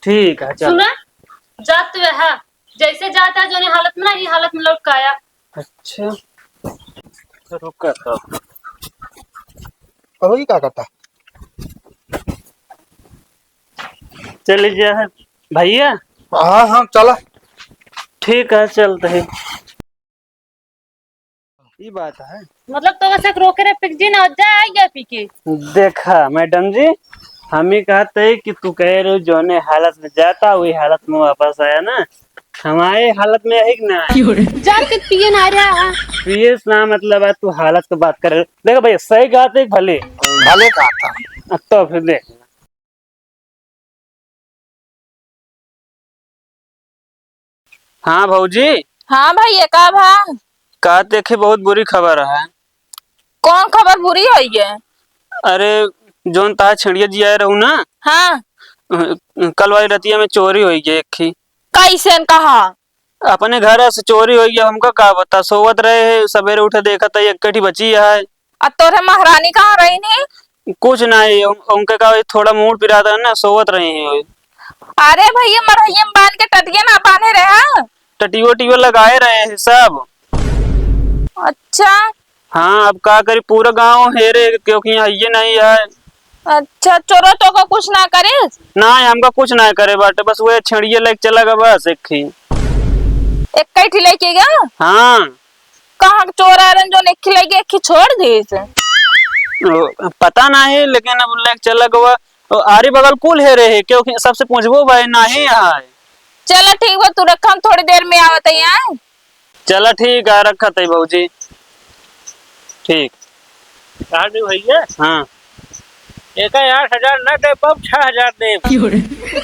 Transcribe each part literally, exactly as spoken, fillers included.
ठीक है, चल। सुना, जात तो है, जैसे जाता है जोने हालत में ना, ये हालत में लौट के आया। अच्छा, रुका तो। और ये का करता? चले जा है भैया। हाँ, हाँ, चला। ठीक है, चलते हैं। ई बात है। मतलब तो बस एक रोके रे पिक जी ना जा, आ गया पी के। देखा मैडम जी, हम ही कहते हैं कि तू कह रहे हो जोने हालत में जाता वही हालत में वापस आया ना, हमारे हालत में है कि ना? जाके पिए ना रहा। पिए से ना मतलब है, तू हालत की बात कर रहे हो। देखो भैया, सही कहते भले। भले कहता। तो फिर देख। हाँ भौजी। हाँ भैया, का भा? का देखे, बहुत बुरी खबर है। कौन खबर बुरी होई है? अरे, जोन तार छेड़िया जी आए रहू ना। हाँ। कल वाली रतिया में चोरी होई गई एक ही। कैसन कहा? अपने घर से चोरी होई गई, हमका का बता, सोवत रहे हैं, सवेरे उठे देखत है एक कठी बची है। आ तोरे महारानी कहाँ रही नी? कुछ नहीं, उन-, उनके का थोड़ा मूड पिरात है ना, सोवत रही हैं। अरे भैया, मड़हइया में बांध के टटिया ना बांधे रहे, हाँ? टटियो वटियो लगाए रहे हैं सब। अच्छा। हाँ, अब का करी, पूरा गांव हेरे, क्योंकि यहाँ ये नहीं है। अच्छा, चोरो तो को कुछ ना करे? ना, हमका कुछ ना करे बाटे, बस वो छेड़िए लेके चला गया, बस एक ही। एक ही लेके गया? हाँ। कहाँ के चोर आ रहे हैं, जो एक ही लेके एक ही छोड़ दिए से? ओ, पता नहीं, लेकिन अब लेके चला गया। ओ, आरी बगल कुल हेरे है, क्योंकि सबसे पूछबो भाई, नहीं है। चला ठीक बा, तू रखा, हम थोड़ी देर में आवत है यहाँ। चला ठीक है, रखत है भौजी। ठीक। कहा दे भैया? हाँ। एका आठ हजार ना दे, बाबू, छह हजार दे।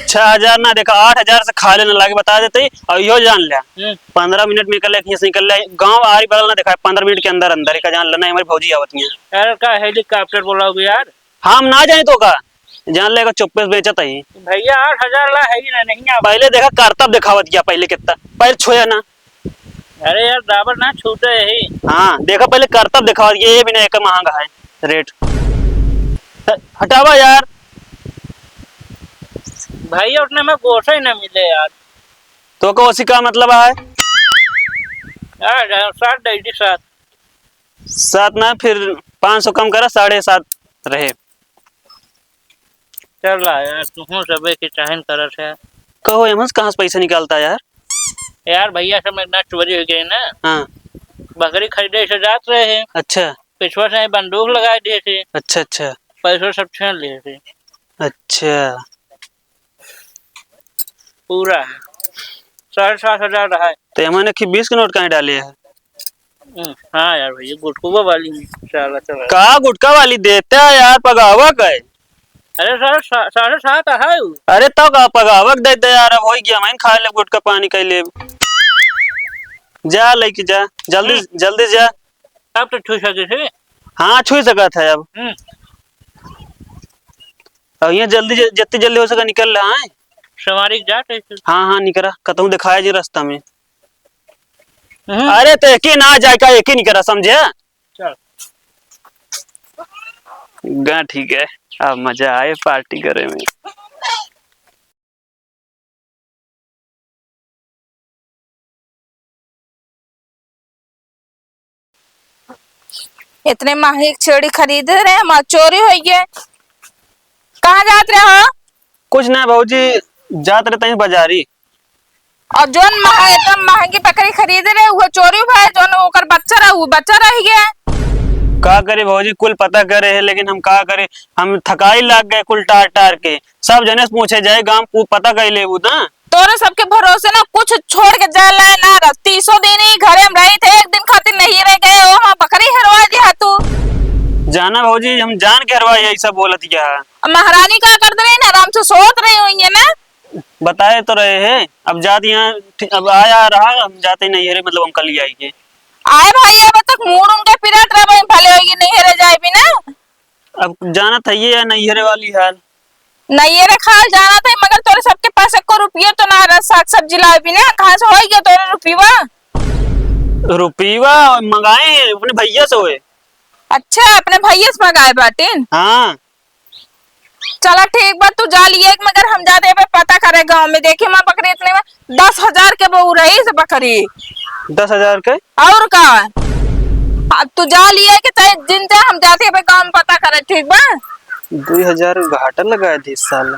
छह हजार ना, देखा, आठ हजार से खाले ना लागे, बता देते ही, और यो जान लिया। हम्म। पन्द्रह मिनट में निकल ले, कहीं से निकल ले, गाँव आरी बगल ना देखा, पन्द्रह मिनट के अंदर अंदर, एका जान लेना, हमारी भौजी आवत नहीं है। यार, का हेलीकॉप्टर बोलाओगे यार? हम ना जाने तो का, जान लेगा चुप्पे से बेचत है। भैया, आठ हजार ला है ही ना, नहीं आप। पहले देखा करतब दिखावत गया, पहले कितना, पहले छुए ना। अरे यार, दाबर ना छूटे ही। हाँ, देखा पहले करतब दिखावत गया, ये भी ना एक महंगा है रेट। ह-, हटावा यार। भैया, उतने में गोसा ही ना मिले यार। तो को उसी का मतलब है? यार, सात दे दी, सात। सात ना, फिर पाँच सौ कम करा, साढ़े सात रहे। चल रहा यार, तू हूँ सबे के चाहन करत है। कहो, एमन से कहाँ से पैसा निकालता यार? यार भैया, सब में ना चोरी हो गई ना। हाँ। बकरी खरीदे से जात रहे हैं। अच्छा। पिछुआ से बंदूक लगा दिए थे। अच्छा, अच्छा। पैसों सब छीन लिए थे। अच्छा। पूरा है। साढ़े सात हजार रहा है। तो एमन एक ही बीस के नोट काहे डाले है? हम्म, हाँ यार भैया, गुटकुआ वाली में। चला, चला। का गुटका वाली देता है यार, पगावा का है? अरे सर, सा-, साढ़े सात है उ। अरे तो का पगावा के देते यार, अब होई गया, हम खा ले गुटका पानी कह ले। जा लेके जा, जल्दी, हम्म। जल्दी जा। अब तो छुई सके थे। हाँ, छुई सकत है अब। हम्म। अब यहाँ जल्दी, ज-, जितनी जल्दी हो सके निकल रहा है। सवारी के जात है फिर। हाँ, हाँ, निकरा, कतहूँ दिखाया जी रास्ता में। हम्म। अरे, तो एक ही ना जाए का, एक ही निकरा, समझे? चल। गा, ठीक है, अब मजा आए पार्टी करे में। इतने महंगी छेड़ी खरीदे रहे, हमार चोरी होइ गए। कहाँ जात रहे हो? कुछ ना भौजी, जात रहे तहीं बाजारी। और जोन मह-, एकदम महंगी बकरी खरीदे रहे, वो चोरी भय, जोन ओकर बच्चा रहे, वो बच्चा रह गया। का करे भौजी, कुल पता करे है, लेकिन हम का करे, हम थकाई लाग गए कुल टार टार के। सब जने से पूछे जाए, गांव पू-, पता कई लेबू ना। तोरे सबके भरोसे ना कुछ छोड़ के जाए लाए ना रह। तीसो दिन ही घरे में रही थे, एक दिन खातिर नहीं रह गए, ओ, वहाँ बकरी हेरवा दिया तू। जाना भौजी, हम जान के हेरवा यही सब बोलत गया। अब महारानी का कर दे रही ना, आराम से सोत रही हुई है ना। बताए तो रहे हैं, अब जात यहाँ ठी-, अब आया रहा, हम जाते नहीं है रे, मतलब हम कल ही आएंगे। आए भाई, अब तक मूड उनके पिरात रहे, भले होगी नहीं हेरे जाए भी ना। अब जानत है ये या नैहरे वाली हाल। नैहरे खाल जानत है, मगर तोरे सबके पास एको रुपया तो ना रह, साग सब्जी लाए भी ना, कहाँ से होई गया तोरे रुपया? रुपया मंगाए हैं अपने भैया से होए। अच्छा, अपने भैया से मंगाए बाटिन? हाँ। चला ठीक बा, तू जा लिए, मगर हम जाते बे पता करे गाँव में, देखे माँ बकरी इतने में दस हजार के बहू रही से बकरी। दस हजार के? और का? अब तू जा लिए के चाहे जिन जा, हम जाते बे गाँव में पता करे, ठीक बा? दुई हजार घाटा लगा दी साला।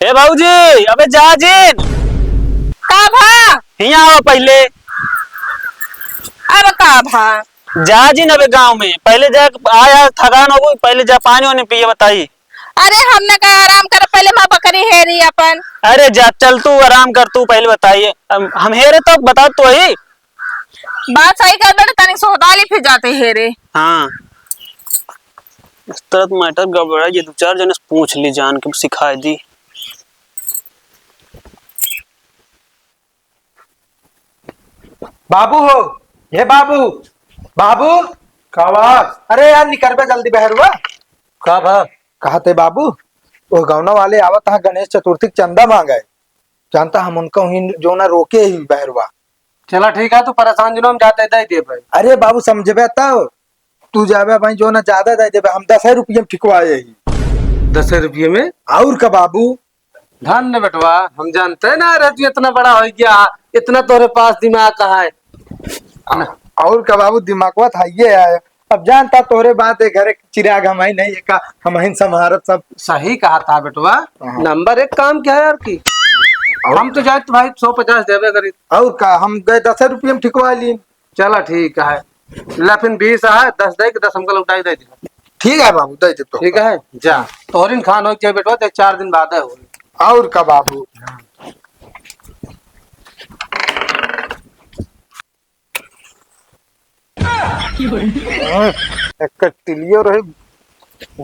ए भौजी, अबे जा जिन। का भा? हियाँ आवा पहिले। अब का भा? जा जिन अबे गाँव में, पहिले जा, आया थकान हो गई, पहिले जा पानी वानी पिए बताई। अरे हम ना का आराम कर, पहिले माँ बकरी हेरी अपन। अरे जा, चल तू आराम कर, तू पहिले बताइए। हम, हम हेरे तो बता तो ही। बात सही कर बेटा, तनी सोहदाली फिर जाते हेरे। हाँ। इस तरह तो मैटर गड़बड़ा, ये दो चार जने से पूछ ली, जान के सिखाए दी। बाबू हो, हे बाबू, बाबू। का बा? अरे यार, निकरबे जल्दी बहरुआ। का बा? कहते बाबू, वो गौना वाले आवत हैं गणेश चतुर्थी के चंदा मांगे। जानता हम उनका वहीं जो ना रोके ही बहरुआ। चला ठीक है, तू परेशान जिन, हम जाते दे दे भाई। अरे बाबू, समझबे तब, तू जाबे भाई जो ना ज्यादा दे देबे, हम दस रुपये में ठिकवाए ही। दस रुपये में? और का बाबू? धन्य बेटवा, हम जानते ना रहे तू इतना बड़ा हो गया, इतना तोरे पास दिमाग कहाँ है? और का बाबू, दिमागवा था ये है। अब जानता तोरे बात है, घरे चिराग हम ही नहीं, एका हम ही संभारत सब। सही कहा था बेटवा। हाँ। नंबर एक काम क्या है यार की? और हम तो जाए तो भाई सौ पचास देबे करी। और का, हम गए दस रुपये में ठिकवा ली। चला ठीक है, ला फिर बीस है, दस दे के दस हमका लौटाई दे दिया। ठीक है बाबू, दे दे तो। ठीक है, जा। तोहरिन खान हो जाए बेटवा, ते चार दिन बाद है हो। और का बाबू? एक टिलियो रही,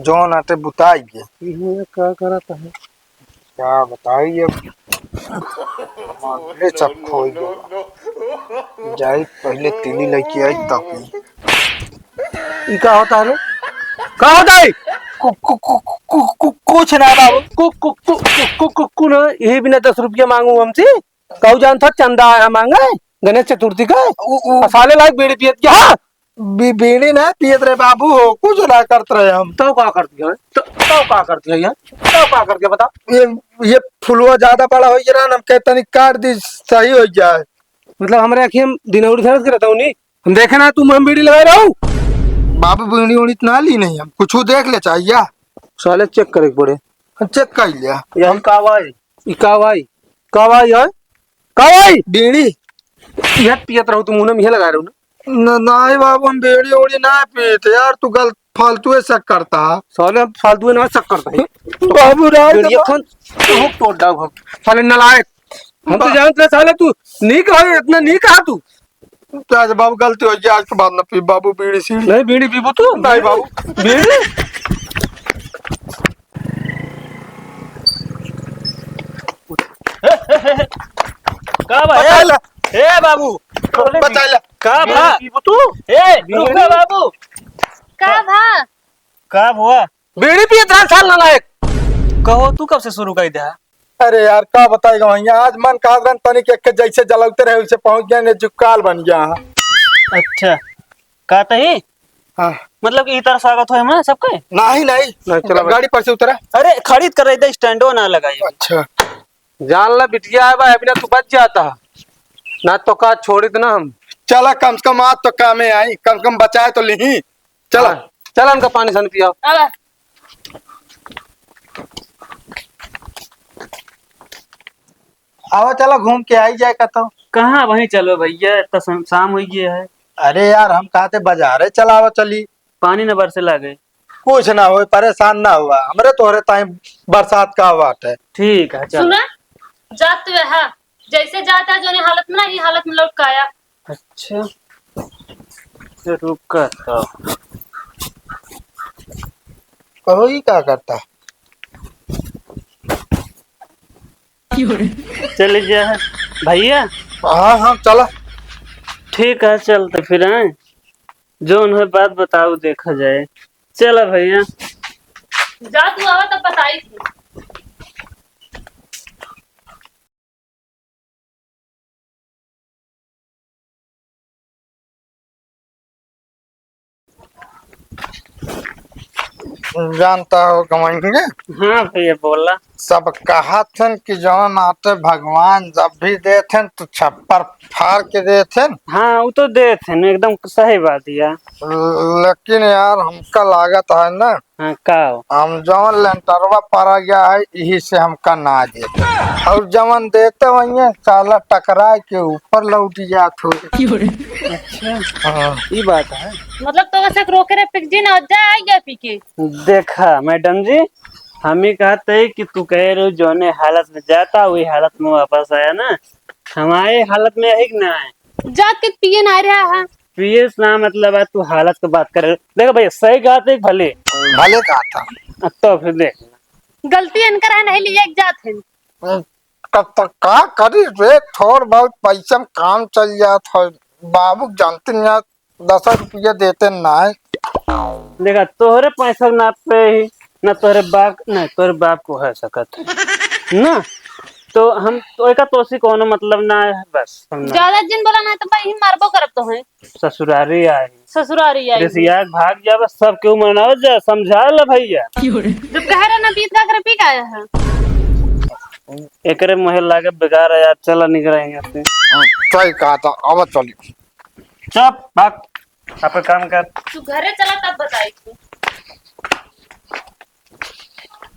जौन आटे बुताई गए। ये का करत है? का बताई अब, मामले सब खोई गया। जाई पहिले तिली लेके आई तब। ई का होता है रे? का होता है? कु-, कु-, कु-, कु-, कु-, कुछ ना बाबू। कु-, कु-, कु-, कु-, कु-, कु-, कु-, ना, यही बिना दस रुपया मांगू हमसे? कहू जानत ह चंदा आया मांगे गणेश चतुर्थी का? उ, उ, आ साले लायक बीड़ी पियत क्या? हाँ। बी-, बीड़ी ना पियत रहे बाबू हो, कुछ ना करत रहे हम। तो का करती है? तो, तो का करती है यार? तो का करती है बता? ये, ये फुलवा ज्यादा बड़ा हो गया ना, हम कहे तनी काट दी, सही हो जाए। मतलब हमरे आँखी हम दिनौरी धरत के रहता हूँ नी? हम देखे ना तू मुँह में बीड़ी लगाए रहो। बाबू बीड़ी उड़ी ना ली नहीं हम, कुछ देख ले चाहिए। साले चेक करे के पड़े। चेक कर लिया। यही का भाई? ई का भाई? का भाई है? का भाई? बीड़ी। यह पियत रहो तुम, मुँह में यह लगा रहे हो ना? न-, नहीं बाबू, हम बीड़ी उड़ी ना पीते यार, तू गलत फालतू शक करता है। साले हम फालतू ना शक करता है। बाबू राज बीड़ी का कौन? तू तोड़ डाल हम। साले नालायक। हम तो बा- जानते साले तू नहीं कहा, इतना नहीं कहा तू। तो आज बाबू गलती हो गई, आज के बाद ना पी बाबू बीड़ी सीड़ी। नहीं बीड़ी पीबू तू? नहीं बाबू। बीड़ी? का बा? बचाइला। ए बाबू। बचाइला। का बा? बीड़ी पीबू तू? ए, रुक ना बाबू। का बा? का हुआ? बीड़ी पियत रहा साल नालायक। कहो, तू कब से शुरू कर दिया? अरे यार, का बताएगा वहीं, आज मन कहा रन तनी के, के जैसे जलौते रहे, वैसे पहुंच गया ने, जुकाल बन गया है। अच्छा, का तही? हाँ। मतलब कि ई तरह स्वागत होए हमारा सबके? नहीं, नहीं। नहीं, चला भाई। गाड़ी पर से उतरा। अरे, खरीद कर रही थी, स्टैंडो ना लगाई। अच्छा। जान ला बिटिया है भाई, अभी ना तू बच जाता, ना तो का छोड़ी ना हम। चला, कम से कम आज तो कामे आई, कम से कम बचाए तो लिही। चला। हाँ, चला उनका पानी सान पियाओ। चला। आवा, चला घूम के आई जाए का तो। कहाँ वहीं चलो भैया, इतना शाम, शाम हो गया है। अरे यार, हम कहते बाजारे चलावा चली। पानी न बरसे लागे। कुछ ना होए, परेशान ना हुआ, हमरे तोहरे ताई बरसात का बात है। ठीक है, चल। सुना, जात तो है, जैसे जाता है, जोने हालत में ना, ये हालत में लौट के आया। अच्छा, तो रुका तो। कहो, ई का करता? चले जा भैया। हाँ, हाँ, चला। ठीक है, चलते फिर आए, जौन है बात बताओ, देखा जाए। चला भैया। जा तू आवा तब बताई थी। जानता हो कमाएंगे। हाँ भैया, बोला। सब कहत हन कि जौन आटे भगवान जब भी देत हन तो छप्पर फाड़ के देत हन। हाँ, वो तो देत हन, एकदम सही बात है। लेकिन यार, हमका लागत है ना, हाँ, का हो? हम जौन लेंटरवा पड़ा गया है, यही से हमका ना दे। और जवन देते वही साला टकराए के ऊपर लौट जात हो। अच्छा, हाँ। ई बात है। मतलब तो वैसे रोके रहे पिकजी ना जा, आ गया पी के। देखा मैडम जी, हम ही कहते हैं कि तू कहे रहो जौने हालत में जाता वही हालत में वापस आया ना, हमारे हालत में है कि ना है? जात के पिए ना रहा है। पीएस ना मतलब है, तू हालत के बात करे। देखो भैया, सही कहते हैं भले। भले कहता। अब तो फिर देख। गलती इनकर है, नहीं लिए एक जात है। तब तक का करी रे, थोड़ बहुत पैसा में काम चल जात है। बाबू जानते नहीं, दस रुपया देते ना है। देखा, तोहरे पैसा ना पे ही, ना तोहरे बाप, ना तोहरे बाप को है सकत है। ना, तो हम तो एका तोसी कोनो मतलब ना है, बस हम ना। ज्यादा जिन बोला ना तो भाई ही मारबो करब तो है। ससुरारी आई। ससुरारी आई। रिसिया के भाग जा, बस सब केहू मनावत जा, समझा ला भैया। जब कह रहा ना पीत का करे, पी का आया है? एकरे मुहे लागे बेकार है यार, चला निकल यहाँ से। हाँ, सही कहा था, अब चली। चुप, भाग, अपन काम कर। तू घरे चला तब बताई तू।